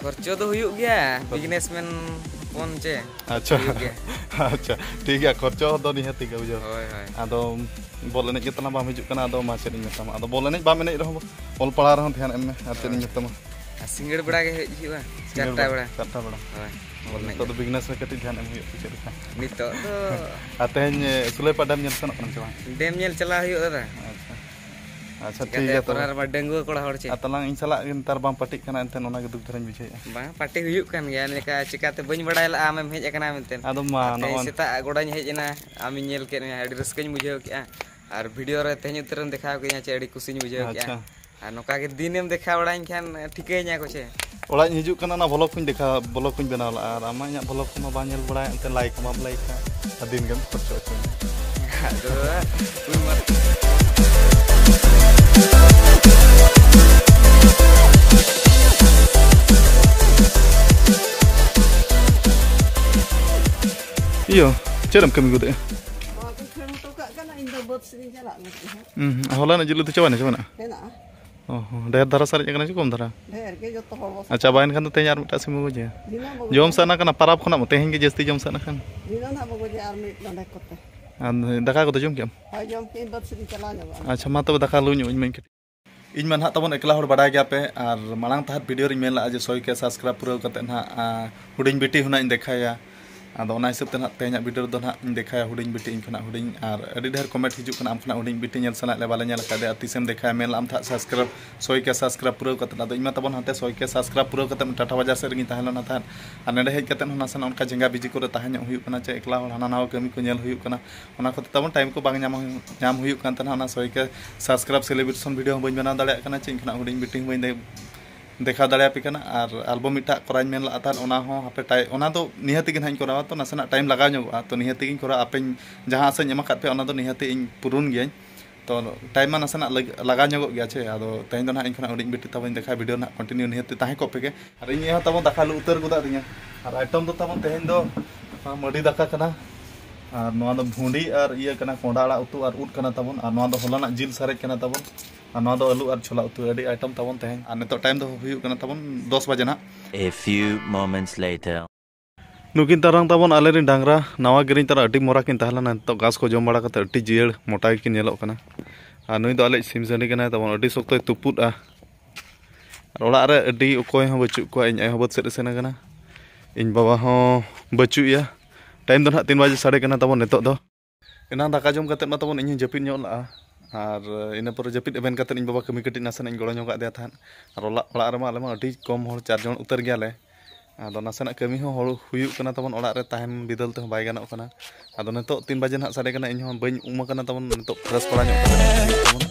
ᱠᱷᱚᱨᱪᱚ ᱫᱚ ᱦᱩᱭᱩᱜ ᱜᱮᱭᱟ, ᱠᱷᱚᱨᱪᱚ᱾ ᱵᱤᱡᱽᱱᱮᱥᱢᱮᱱ ᱦᱚᱯᱚᱱ ᱪᱮ᱾ ᱟᱪᱪᱷᱟ᱾ ᱦᱩᱭᱩᱜ ᱜᱮᱭᱟ᱾ ᱟᱪᱪᱷᱟ, ᱴᱷᱤᱠ ᱜᱮᱭᱟ, ᱠᱷᱚᱨᱪᱚ ᱫᱚ ᱱᱤᱦᱟᱹᱛ ᱜᱮ, ᱵᱩᱡᱷᱟᱹᱣ᱾ ᱦᱳᱭ, ᱦᱳᱭ᱾ ᱟᱫᱚ ᱵᱚᱞ ᱮᱱᱮᱡ ᱜᱮ ᱛᱟᱞᱟᱝ ᱵᱟᱢ ᱦᱤᱡᱩᱜ ᱠᱟᱱᱟ, ᱟᱫᱚ ᱢᱟ ᱪᱮᱫ ᱤᱧ ᱢᱮᱛᱟᱢᱟ, ᱟᱫᱚ ᱵᱚᱞ ᱮᱱᱮᱡ ᱵᱟᱢ ᱮᱱᱮᱡ ᱨᱮᱦᱚᱸ ᱚᱞ ᱯᱟᱲᱦᱟᱣ ᱨᱮᱦᱚᱸ ᱫᱷᱮᱭᱟᱱ ᱮᱢ ᱢᱮ, ᱟᱨ ᱪᱮᱫ ᱤᱧ ᱦᱳᱭ᱾ ᱢᱮᱛᱟᱢᱟ᱾ ᱟᱨ ᱥᱤᱸᱜᱟᱹᱲ ᱵᱮᱲᱟ ᱜᱮ ᱦᱮᱡ ᱦᱩᱭᱩᱜᱼᱟ, ᱥᱤᱸᱜᱟᱹᱲ ᱪᱟᱨᱴᱟ ᱵᱮᱲᱟ, ᱵᱮᱲᱟ᱾ ᱪᱟᱨᱴᱟ ᱵᱮᱲᱟ᱾ ᱦᱳᱭ, ᱵᱚᱞ ᱮᱱᱮᱡ ᱱᱤᱛᱚᱜ ᱫᱚ᱾ ᱫᱚ ᱵᱤᱜᱽᱱᱮᱥ ᱨᱮ ᱠᱟᱹᱴᱤᱡ ᱫᱷᱮᱭᱟᱱ ᱮᱢ ᱦᱩᱭᱩᱜᱼᱟ, ᱥᱮ ᱪᱮᱫ ᱞᱮᱠᱟ? ᱱᱤᱛᱚᱜ ᱫᱚ ᱟᱨ ᱛᱮᱦᱮᱧ, ᱮ, ᱥᱩᱞᱟᱹᱭᱯᱟᱲ ᱰᱮᱢ ᱧᱮᱞ ᱥᱮᱱᱚᱜ ᱠᱟᱱᱟᱢ ᱥᱮ ᱵᱟᱝ? ᱰᱮᱢ ᱧᱮᱞ ᱪᱟᱞᱟᱣ ᱦᱩᱭᱩᱜᱼᱟ, ᱫᱟᱫᱟ᱾ ᱟᱪᱪᱷᱟ᱾ ᱟᱪᱪᱷᱟ, ᱪᱤᱠᱟᱹᱛᱮ ᱴᱷᱤᱠ ᱜᱮᱭᱟ ᱛᱚᱵᱮ᱾ ᱟᱯᱱᱟᱨ ᱢᱟ ᱰᱟᱺᱜᱩᱣᱟᱹ ᱠᱚᱲᱟ ᱦᱚᱲ ᱪᱮ᱾ ᱟᱨ ᱛᱟᱞᱟᱝ ᱤᱧ ᱥᱟᱞᱟᱜ ᱜᱮ ᱱᱮᱛᱟᱨ ᱵᱟᱢ ᱯᱟᱹᱴᱤᱜ ᱠᱟᱱᱟ, ᱮᱱᱛᱮ ᱚᱱᱟ ᱜᱮ ᱫᱩᱠ ᱫᱷᱟᱨᱟᱧ ᱵᱩᱡᱷᱟᱹᱣᱮᱫᱼᱟ᱾ ᱵᱟᱝ, ᱯᱟᱹᱴᱤ ᱦᱩᱭᱩᱜ ᱠᱟᱱ ᱜᱮᱭᱟ, ᱮᱱᱠᱟ ᱪᱤᱠᱟᱹᱛᱮ ᱵᱟᱹᱧ ᱵᱟᱲᱟᱭ ᱞᱟᱜᱼᱟ ᱟᱢᱮᱢ ᱦᱮᱡ ᱟᱠᱟᱱᱟ ᱢᱮᱱᱛᱮ᱾ ᱟᱫᱚ ᱢᱟ, ᱟᱨ ᱛᱮᱦᱮᱧ ᱱᱚᱜᱼᱚᱭ ᱥᱮᱛᱟᱜ ᱜᱚᱰᱟᱧ ᱦᱮᱡ ᱮᱱᱟ, ᱟᱢᱤᱧ ᱧᱮᱞ ᱠᱮᱫ ᱢᱮᱭᱟ, ᱟᱹᱰᱤ ᱨᱟᱹᱥᱠᱟᱹᱧ ᱵᱩᱡᱷᱟᱹᱣ ᱠᱮᱫᱼᱟ᱾ ᱟᱨ ᱵᱷᱤᱰᱤᱭᱳ ᱨᱮ ᱛᱮᱦᱮᱧ ᱩᱛᱟᱹᱨᱮᱢ ᱫᱮᱠᱷᱟᱣ ᱠᱤᱫᱤᱧᱟ ᱪᱮ, ᱟᱹᱰᱤ ᱠᱩᱥᱤᱧ ᱵᱩᱡᱷᱟᱹᱣ ᱠᱮᱫᱼᱟ᱾ ᱟᱪᱪᱷᱟ᱾ ᱟᱨ ᱱᱚᱝᱠᱟ ᱜᱮ ᱫᱤᱱᱮᱢ ᱫᱮᱠᱷᱟᱣ ᱵᱟᱲᱟᱧ ᱠᱷᱟᱱ ᱴᱷᱤᱠᱟᱹᱧᱟ ᱠᱚ ᱪᱮ᱾ ᱚᱲᱟᱜ ᱤᱧ ᱦᱤᱡᱩᱜ ᱠᱟᱱᱟ, ᱚᱱᱟ ᱵᱷᱞᱚᱜᱽ ᱠᱚᱧ ᱫᱮᱠᱷᱟᱣ, ᱵᱷᱞᱚᱜᱽ ᱠᱚᱧ ᱵᱮᱱᱟᱣ ᱞᱟᱜᱼᱟ, ᱟᱨ ᱟᱢᱟᱜ ᱤᱧᱟᱹᱜ ᱵᱷᱞᱚᱜᱽ ᱠᱚᱢᱟ ᱵᱟᱝ ᱧᱮᱞ ᱵᱟᱲᱟᱭᱟ, ᱮᱱᱛᱮ ᱞᱟᱭᱤᱠ ᱢᱟᱢ ᱞᱟᱭᱤᱠᱟ, ᱟᱨ ᱫᱤᱱ ᱜᱮᱢ ᱠᱷᱚᱨᱪᱚ ᱦᱚᱪᱚᱧᱟ᱾ ᱟᱫᱚ ᱫᱟᱫᱟ, ᱩᱱ ᱢᱟ ᱤᱭᱟᱹ, ᱪᱮᱫ ᱮᱢ ᱠᱟᱹᱢᱤ ᱜᱚᱫᱮᱜᱼᱟ? ᱱᱚᱣᱟ ᱠᱚᱧ ᱠᱷᱟᱹᱲ ᱦᱚᱴᱚ ᱠᱟᱜ ᱠᱟᱱᱟ, ᱤᱧ ᱫᱚ ᱵᱟᱹᱫᱽ ᱥᱮᱫ ᱤᱧ ᱪᱟᱞᱟᱜ ᱞᱟᱹᱜᱤᱫ ᱦᱟᱸᱜ᱾ ᱦᱩᱸ, ᱦᱩᱸ᱾ ᱦᱚᱞᱟᱱᱟᱜ ᱡᱤᱞ ᱩᱛᱩ ᱪᱟᱵᱟᱭᱮᱱᱟ ᱪᱮ ᱢᱮᱱᱟᱜᱼᱟ? ᱢᱮᱱᱟᱜᱼᱟ᱾ ᱚ ᱦᱚᱸ, ᱰᱷᱮᱨ ᱫᱷᱟᱨᱟ ᱥᱟᱨᱮᱡ ᱟᱠᱟᱱᱟ ᱪᱮ ᱠᱚᱢ ᱫᱷᱟᱨᱟ? ᱰᱷᱮᱨ ᱜᱮ, ᱡᱚᱛᱚ ᱦᱚᱲ ᱵᱚ ᱟᱨ ᱪᱟᱵᱟᱭᱮᱱ ᱠᱷᱟᱱ ᱫᱚ ᱛᱮᱦᱮᱧ ᱟᱨ ᱢᱤᱫᱴᱟᱝ ᱥᱤᱢ ᱵᱚ ᱜᱚᱡᱮᱭᱟ᱾ ᱫᱷᱤᱱᱟᱹᱱ ᱵᱚ ᱡᱚᱢ ᱜᱚᱡᱮᱭᱟ᱾ ᱥᱟᱱᱟ ᱠᱟᱱᱟ ᱯᱟᱨᱟᱵᱽ ᱠᱷᱚᱱᱟᱜ ᱢᱟ, ᱛᱮᱦᱮᱧ ᱜᱮ ᱡᱟᱹᱥᱛᱤ ᱡᱚᱢ ᱥᱟᱱᱟ ᱠᱟᱱ᱾ ᱫᱷᱤᱱᱟᱹᱱ ᱦᱟᱸᱜ ᱵᱚ ᱜᱚᱡᱮᱭᱟ ᱟᱨ ᱢᱤᱫ ᱰᱚᱸᱰᱮᱠ ᱠᱚᱛᱮ᱾ ᱟᱨ ᱫᱟᱠᱟ ᱠᱚᱫᱚ ᱡᱚᱢ ᱠᱮᱜᱼᱟᱢ? ᱦᱳᱭ, ᱡᱚᱢ ᱠᱮᱜᱼᱟᱹᱧ, ᱵᱟᱹᱫᱽ ᱥᱮᱫ ᱤᱧ ᱪᱟᱞᱟᱣ ᱧᱚᱜᱚᱜᱼᱟ᱾ ᱟᱪᱪᱷᱟ, ᱢᱟ ᱛᱚᱵᱮ ᱫᱟᱠᱟ ᱞᱩ ᱧᱚᱜ ᱟᱹᱧ ᱢᱮ ᱠᱟᱹᱴᱤᱡ᱾ ᱤᱧ ᱢᱟ ᱱᱟᱦᱟᱜ ᱛᱟᱵᱚᱱ ᱮᱠᱞᱟ ᱦᱚᱲ, ᱵᱟᱰᱟᱭ ᱜᱮᱭᱟ ᱯᱮ, ᱟᱨ ᱢᱟᱲᱟᱝ ᱛᱟᱦᱟᱸᱜ ᱵᱷᱤᱰᱤᱭᱳ ᱨᱤᱧ ᱢᱮᱱ ᱞᱟᱜᱼᱟ ᱡᱮ ᱥᱚᱭ ᱠᱮ ᱥᱟᱵᱥᱠᱨᱟᱭᱤᱵ ᱯᱩᱨᱟᱹᱣ ᱠᱟᱛᱮᱫ ᱱᱟᱦᱟᱜ, ᱟ, ᱦᱩᱰᱤᱧ ᱵᱤᱴᱤ ᱦᱚᱸ ᱱᱟᱦᱟᱜ ᱤᱧ ᱫᱮᱠᱷᱟᱭᱟ᱾ ᱟᱫᱚ ᱚᱱᱟ ᱦᱤᱥᱟᱹᱵ ᱛᱮ ᱱᱟᱦᱟᱜ ᱛᱮᱦᱮᱧᱟᱜ ᱵᱷᱤᱰᱤᱭᱳ ᱨᱮᱫᱚ ᱱᱟᱦᱟᱜ ᱤᱧ ᱫᱮᱠᱷᱟᱭᱟ ᱦᱩᱰᱤᱧ ᱵᱤᱴᱤ ᱤᱧ ᱠᱷᱚᱱᱟᱜ ᱦᱩᱰᱤᱧ᱾ ᱟᱨ ᱟᱹᱰᱤ ᱰᱷᱮᱨ ᱠᱚᱢᱮᱱᱴ ᱦᱤᱡᱩᱜ ᱠᱟᱱᱟ, "ᱟᱢ ᱠᱷᱚᱱᱟᱜ ᱦᱩᱰᱤᱧ ᱵᱤᱴᱤ ᱧᱮᱞ ᱥᱟᱱᱟᱭᱮᱫ ᱞᱮᱭᱟ, ᱵᱟᱞᱮ ᱧᱮᱞ ᱟᱠᱟᱫᱮᱭᱟ, ᱛᱤᱥᱮᱢ ᱫᱮᱠᱷᱟᱭᱟ?" ᱢᱮᱱ ᱞᱟᱜᱼᱟᱢ ᱛᱟᱦᱮᱸᱫ ᱥᱟᱵᱥᱠᱨᱟᱭᱤᱵᱽ, ᱥᱚᱭ ᱠᱮ ᱥᱟᱵᱥᱠᱨᱟᱭᱤᱵᱽ ᱯᱩᱨᱟᱹᱣ ᱠᱟᱛᱮᱫ᱾ ᱟᱫᱚ ᱤᱧ ᱢᱟ ᱛᱟᱵᱚᱱ ᱦᱟᱱᱛᱮ ᱥᱚᱭ ᱠᱮ ᱥᱟᱵᱥᱠᱨᱟᱭᱤᱵᱽ ᱯᱩᱨᱟᱹᱣ ᱠᱟᱛᱮᱫ ᱴᱟᱴᱟ ᱵᱟᱡᱟᱨ ᱥᱮᱫ ᱨᱮᱜᱤᱧ ᱛᱟᱦᱮᱸ ᱞᱮᱱᱟ ᱛᱟᱦᱮᱸᱫ᱾ ᱟᱨ ᱱᱚᱰᱮ ᱦᱮᱡ ᱠᱟᱛᱮᱫ ᱦᱚᱸ ᱱᱟᱥᱮᱱᱟᱜ ᱚᱱᱠᱟ ᱡᱟᱸᱜᱟ ᱵᱤᱡᱤ ᱠᱚᱨᱮ ᱛᱟᱦᱮᱸ ᱧᱚᱜ ᱦᱩᱭᱩᱜ ᱠᱟᱱᱟ, ᱪᱮ ᱮᱠᱞᱟ ᱦᱚᱲ ᱦᱟᱱᱟ ᱱᱟᱣᱟ ᱠᱟᱹᱢᱤ ᱠᱚ ᱧᱮᱞ ᱦᱩᱭᱩᱜ ᱠᱟᱱᱟ, ᱚᱱᱟ ᱠᱚᱛᱮ ᱛᱟᱵᱚᱱ ᱴᱟᱭᱤᱢ ᱠᱚ ᱵᱟᱝ ᱧᱟᱢ ᱦᱩᱭ-, ᱧᱟᱢ ᱦᱩᱭᱩᱜ ᱠᱟᱱ ᱛᱟᱦᱮᱱᱟ᱾ ᱚᱱᱟ ᱥᱚᱭ ᱠᱮ ᱥᱟᱵᱥᱠᱨᱟᱭᱤᱵᱽ ᱥᱮᱞᱤᱵᱨᱮᱥᱚᱱ ᱵᱷᱤᱰᱤᱭᱳ ᱦᱚᱸ ᱵᱟᱹᱧ ᱵᱮᱱᱟᱣ ᱫᱟᱲᱮᱭᱟᱜ ᱠᱟᱱᱟ, ᱪᱮ ᱤᱧ ᱠᱷᱚᱱᱟᱜ ᱦᱩᱰᱤᱧ ᱵᱤᱴᱤ ᱦᱚᱸ ᱵᱟᱹᱧ ᱫᱮ-, ᱫᱮᱠᱷᱟᱣ ᱫᱟᱲᱮᱭᱟᱯᱮ ᱠᱟᱱᱟ᱾ ᱟᱨ ᱟᱞᱵᱚᱢ ᱢᱤᱫᱴᱟᱜ ᱠᱚᱨᱟᱣ ᱤᱧ ᱢᱮᱱ ᱞᱟᱜᱼᱟ ᱛᱟᱦᱮᱸᱫ, ᱚᱱᱟ ᱦᱚᱸ ᱦᱟᱯᱮ ᱴᱟᱭ-, ᱚᱱᱟ ᱫᱚ ᱱᱤᱦᱟᱹᱛᱤ ᱜᱮ ᱱᱟᱦᱟᱜ ᱤᱧ ᱠᱚᱨᱟᱣᱟ, ᱛᱚ ᱱᱟᱥᱮᱱᱟᱜ ᱴᱟᱭᱤᱢ ᱞᱟᱜᱟᱣ ᱧᱚᱜᱚᱜᱼᱟ, ᱛᱚ ᱱᱤᱦᱟᱹᱛᱤ ᱜᱤᱧ ᱠᱚᱨᱟᱣᱟ᱾ ᱟᱯᱮᱧ ᱡᱟᱦᱟᱸ ᱟᱥᱟᱧ ᱮᱢ ᱟᱠᱟᱫ ᱯᱮᱭᱟ, ᱚᱱᱟ ᱫᱚ ᱱᱤᱦᱟᱹᱛᱤ ᱤᱧ ᱯᱩᱨᱩᱱ ᱜᱤᱭᱟᱹᱧ᱾ ᱛᱚ ᱴᱟᱭᱤᱢ ᱢᱟ ᱱᱟᱥᱮᱱᱟᱜ ᱞᱟᱜ-, ᱞᱟᱜᱟᱣ ᱧᱚᱜᱚᱜ ᱜᱮᱭᱟ ᱪᱮ᱾ ᱟᱫᱚ ᱛᱮᱦᱮᱧ ᱫᱚ ᱱᱟᱦᱟᱜ ᱤᱧ ᱠᱷᱚᱱᱟᱜ ᱦᱩᱰᱤᱧ ᱵᱤᱴᱤ ᱛᱟᱵᱚᱧ ᱫᱮᱠᱷᱟᱭᱟ, ᱵᱷᱤᱰᱤᱭᱳ ᱱᱟᱦᱟᱜ ᱠᱚᱱᱴᱤᱱᱤᱭᱩ ᱱᱤᱦᱟᱹᱛᱤ ᱛᱟᱦᱮᱸ ᱠᱚᱜ ᱯᱮ ᱜᱮ᱾ ᱟᱨ ᱤᱧ ᱟᱭᱳ ᱦᱚᱸ ᱛᱟᱵᱚᱱ ᱫᱟᱠᱟ ᱞᱩ ᱩᱛᱟᱹᱨ ᱜᱚᱫᱟᱜ ᱫᱤᱧᱟ᱾ ᱟᱨ ᱟᱭᱴᱮᱢ ᱫᱚ ᱛᱟᱵᱚᱱ ᱛᱮᱦᱮᱧ ᱫᱚ ᱢᱟᱹᱰᱤ ᱫᱟᱠᱟ ᱠᱟᱱᱟ, ᱟᱨ ᱱᱚᱣᱟ ᱫᱚ ᱵᱷᱩᱸᱰᱤ ᱟᱨ ᱤᱭᱟᱹ ᱠᱟᱱᱟ, ᱠᱚᱸᱰᱷᱟ ᱟᱲᱟᱜ ᱩᱛᱩ ᱟᱨ ᱩᱫ ᱠᱟᱱᱟ ᱛᱟᱵᱚᱱ, ᱟᱨ ᱱᱚᱣᱟ ᱫᱚ ᱦᱚᱞᱟᱱᱟᱜ ᱡᱤᱞ ᱥᱟᱨᱮᱡ ᱠᱟᱱᱟ ᱛᱟᱵᱚᱱ, ᱟᱨ ᱱᱚᱣᱟ ᱫᱚ ᱟᱹᱞᱩ ᱟᱨ ᱪᱷᱚᱞᱟ ᱩᱛᱩ᱾ ᱟᱹᱰᱤ ᱟᱭᱴᱮᱢ ᱛᱟᱵᱚᱱ ᱛᱮᱦᱮᱧ᱾ ᱟᱨ ᱱᱤᱛᱚᱜ ᱴᱟᱭᱤᱢ ᱫᱚ ᱦᱩᱭᱩᱜ ᱠᱟᱱᱟ ᱛᱟᱵᱚᱱ ᱫᱚᱥ ᱵᱟᱡᱮ ᱱᱟᱦᱟᱜ᱾ A few moments later. ᱱᱩᱠᱤᱱ ᱛᱟᱨᱟᱝ ᱛᱟᱵᱚᱱ ᱟᱞᱮᱨᱮᱱ ᱰᱟᱝᱨᱟ, ᱱᱟᱣᱟ ᱜᱮᱨᱮᱧ ᱛᱟᱨᱟ ᱟᱹᱰᱤ ᱢᱚᱨᱟ ᱠᱤᱱ ᱛᱟᱦᱮᱸ ᱞᱮᱱᱟ, ᱱᱤᱛᱚᱜ ᱜᱷᱟᱥ ᱠᱚ ᱡᱚᱢ ᱵᱟᱲᱟ ᱠᱟᱛᱮ ᱟᱹᱰᱤ ᱡᱤᱭᱟᱹᱲ ᱢᱚᱴᱟ ᱜᱮᱠᱤᱱ ᱧᱮᱞᱚᱜ ᱠᱟᱱᱟ᱾ ᱟᱨ ᱱᱩᱭ ᱫᱚ ᱟᱞᱮᱭᱤᱡ ᱥᱤᱢ ᱥᱟᱺᱰᱤ ᱠᱟᱱᱟᱭ ᱛᱟᱵᱚᱱ, ᱟᱹᱰᱤ ᱥᱚᱠᱛᱚᱭ ᱛᱩᱯᱩᱫᱼᱟ᱾ ᱟᱨ ᱚᱲᱟᱜ ᱨᱮ ᱟᱹᱰᱤ ᱚᱠᱚᱭ ᱦᱚᱸ ᱵᱟᱹᱪᱩᱜ ᱠᱚᱣᱟ, ᱤᱧ ᱟᱭᱳ ᱦᱚᱸ ᱵᱟᱹᱫᱽ ᱥᱮᱫ ᱮ ᱥᱮᱱ ᱟᱠᱟᱱᱟ, ᱤᱧ ᱵᱟᱵᱟ ᱦᱚᱸ ᱵᱟᱹᱪᱩᱜ ᱮᱭᱟ᱾ ᱴᱟᱭᱤᱢ ᱫᱚ ᱱᱟᱦᱟᱜ ᱛᱤᱱ ᱵᱟᱡᱮ ᱥᱟᱰᱮ ᱠᱟᱱᱟ ᱛᱟᱵᱚᱱ ᱱᱤᱛᱚᱜ ᱫᱚ᱾ ᱮᱱᱟᱝ ᱫᱟᱠᱟ ᱡᱚᱢ ᱠᱟᱛᱮᱫ ᱢᱟ ᱛᱟᱵᱚᱱ ᱤᱧ ᱦᱚᱸ ᱡᱟᱹᱯᱤᱫ ᱧᱚᱜ ᱞᱟᱜᱼᱟ, ᱟᱨ ᱤᱱᱟᱹ ᱯᱚᱨᱮ ᱡᱟᱹᱯᱤᱫ ᱮᱵᱷᱮᱱ ᱠᱟᱛᱮᱫ ᱤᱧ ᱵᱟᱵᱟ ᱠᱟᱹᱢᱤ ᱠᱟᱹᱴᱤᱡ ᱱᱟᱥᱮᱱᱟᱜ ᱤᱧ ᱜᱚᱲᱚ ᱧᱚᱜᱟᱜ ᱫᱮᱭᱟ ᱛᱟᱦᱮᱸᱫ᱾ ᱟᱨ ᱚᱲᱟᱜ, ᱚᱲᱟᱜ ᱨᱮᱢᱟ ᱟᱞᱮ ᱢᱟ ᱟᱹᱰᱤ ᱠᱚᱢ ᱦᱚᱲ, ᱪᱟᱨ ᱡᱚᱱ ᱩᱛᱟᱹᱨ ᱜᱮᱭᱟᱞᱮ᱾ ᱟᱫᱚ ᱱᱟᱥᱮᱱᱟᱜ ᱠᱟᱹᱢᱤ ᱦᱚᱸ ᱦᱚᱲ ᱦᱩᱭᱩᱜ ᱠᱟᱱᱟ ᱛᱟᱵᱚᱱ, ᱚᱲᱟᱜ ᱨᱮ ᱛᱟᱦᱮᱱ ᱵᱤᱫᱟᱹᱞ ᱛᱮᱦᱚᱸ ᱵᱟᱭ ᱜᱟᱱᱚᱜ ᱠᱟᱱᱟ᱾ ᱟᱫᱚ ᱱᱤᱛᱚᱜ ᱛᱤᱱ ᱵᱟᱡᱮ ᱱᱟᱦᱟᱜ ᱥᱟᱰᱮ ᱠᱟᱱᱟ, ᱤᱧ ᱦᱚᱸ ᱵᱟᱹᱧ ᱩᱢ ᱟᱠᱟᱱᱟ ᱛᱟᱵᱚᱱ, ᱱᱤᱛᱚᱜ ᱯᱷᱨᱮᱥ ᱵᱟᱲᱟ ᱧᱚᱜ ᱠᱟᱛᱮ ᱛᱟᱵᱚᱱ᱾